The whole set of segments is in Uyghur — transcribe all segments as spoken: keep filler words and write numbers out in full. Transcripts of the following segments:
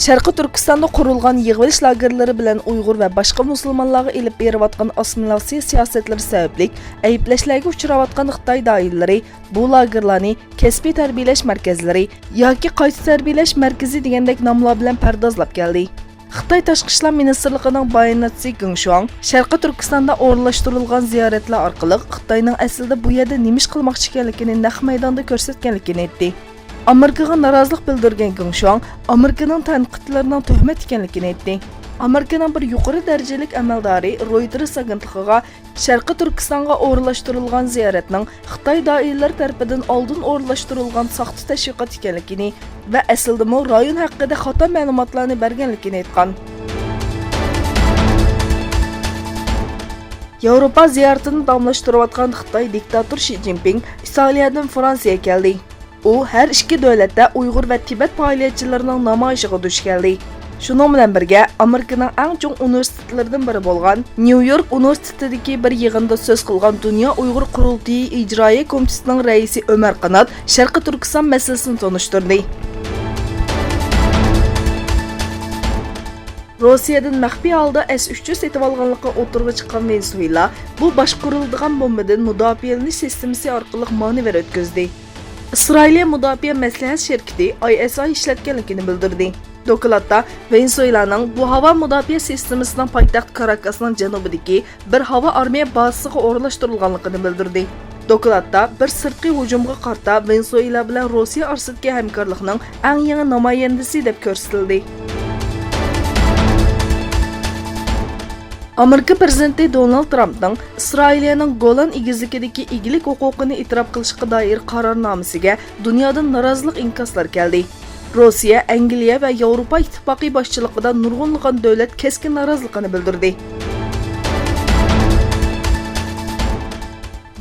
شەرقىي تۈركىستاندا قۇرۇلغان يىغىۋېلىش لاگېرلىرى بىلەن ئۇيغۇر ۋە باشقا مۇسۇلمانلارغا ئېلىپ بېرىۋاتقان ئاسسىمىلياتسىيە سىياسەتلىرى سەۋەبلىك ئەيىبلەشلەرگە ئۇچراۋاتقان خىتاي دائىرىلىرى بۇ لاگېرلارنى كەسپىي تەربىيەلەش مەركەزلىرى ياكى قايتا تەربىيەلەش مەركىزى دېگەندەك ناملار بىلەن پەردازلاپ كەلدى. خىتاي تاشقى ئىشلار مىنىستىرلىقىنىڭ باياناتچىسى گېڭ شۇاڭ شەرقىي تۈركىستاندا ئورۇنلاشتۇرۇلغان زىيارەتلەر ئارقىلىق خىتاينىڭ ئەسلىدە بۇ يەردە نېمە ئىش قىلماقچى ئىكەنلىكىنى نەق مەيداندا كۆرسەتكەنلىكىنى ئېيتتى. ئامېرىكىغا نارازىلىق بىلدۈرگەن گېڭ شۇاڭ ئامېرىكىنىڭ تەنقىدلىرىنىڭ تۆھمەت ئىكەنلىكىنى ئېيتتى. ئامېرىكىنىڭ بىر يۇقىرى دەرىجىلىك ئەمەلدارى رويتېرس ئاگېنتلىقىغا شەرقىي تۈركىستانغا ئورۇنلاشتۇرۇلغان زىيارەتنىڭ خىتاي دائىرىلىرى تەرىپىدىن ئالدىن ئورۇنلاشتۇرۇلغان ساختا تەشۋىقات ئىكەنلىكىنى ۋە ئەسلىدىمۇ رايون ھەققىدە خاتا مەلۇماتلارنى بەرگەنلىكىنى ئېيتقان. ياۋروپا زىيارىتىنى داۋاملاشتۇرۇۋاتقان خىتاي دىكتاتور شى جىنپىڭ ئىتالىيەدىن فرانسىيەگە كەلدى. ئۇ ھەر ئىككى دۆلەتتە ئۇيغۇر ۋە تىبەت پائالىيەتچىلىرىنىڭ نامايىشىغا دۇچ كەلدى. شۇنىڭ بىلەن بىرگە، ئامېرىكىنىڭ ئەڭ چوڭ ئۇنىۋېرسىتېتلىرىدىن بىرى بولغان نيۇ يورك ئۇنىۋېرسىتېتىدىكى بىر يىغىندا سۆز قىلغان دۇنيا ئۇيغۇر قۇرۇلتىيى ئىجرائىيە كومىتېتىنىڭ رەئىسى ئۆمەر قانات شەرقىي تۈركىستان مەسىلىسىنى تونۇشتۇردى. روسىيەدىن مەخپىي ھالدا ئەس ئۈچ يۈز سېتىۋالغانلىقى ئوتتۇرىغا چىققان ۋېنېسۇېلا بۇ باشقۇرۇلىدىغان بومبىدىن مۇداپىئەلىنىش سىستېمىسى ئارقىلىق مانېۋىر ئۆتكۈزدى. ئىسرائىلىيە مۇداپىئە مەسلىھەت شىركىتى ئاي ئېس ئاي ئىشلەتكەنلىكىنى بىلدۈردى. دوكلاتتا ۋېنېسۇېلانىڭ بۇ ھاۋا مۇداپىئە سىستېمىسىنىڭ پايتەخت كاراكاسنىڭ جەنۇبىدىكى بىر ھاۋا ئارمىيە بازىسىغا ئورۇنلاشتۇرۇلغانلىقىنى بىلدۈردى. دوكلاتتا بىر سىرتقى ھۇجۇمغا قارىتا ۋېنېسۇېلا بىلەن روسىيە ئارىسىدىكى ھەمكارلىقنىڭ ئەڭ يېڭى نامايەندىسى دەپ كۆرسىتىلدى. ئامېرىكا پىرېزىدېنتى دونالد ترامپنىڭ ئىسرائىلىيەنىڭ گولان ئېگىزلىكىدىكى ئىگىلىك ھوقۇقىنى ئېتىراپ قىلىشقا دائىر قارارنامىسىگە دۇنيادىن نارازىلىق ئىنكاسلىرى كەلدى. روسىيە، ئەنگلىيە ۋە ياۋروپا ئىتتىپاقى باشچىلىقىدا نۇرغۇنلىغان دۆلەت كەسكىن نارازىلىقىنى بىلدۈردى.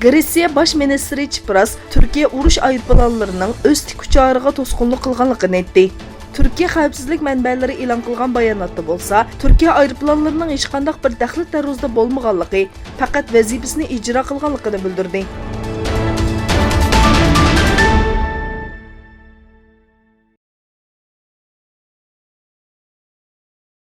گرېتسىيە باش مىنىستىرى چىپراس تۈركىيە ئۇرۇش ئايروپىلانلىرىنىڭ ئۆز تىك ئۇچارىغا توسقۇنلۇق قىلغانلىقىنى ئېيتتى. تۈركىيە خەۋپسىزلىك مەنبەلىرى ئېلان قىلغان باياناتتا بولسا، تۈركىيە ئايروپىلانلىرىنىڭ ھېچقانداق بىر دەخلى تەرۇزدا بولمىغانلىقى، پەقەت ۋەزىپىسىنى ئىجرا قىلغانلىقىنى بىلدۈردى.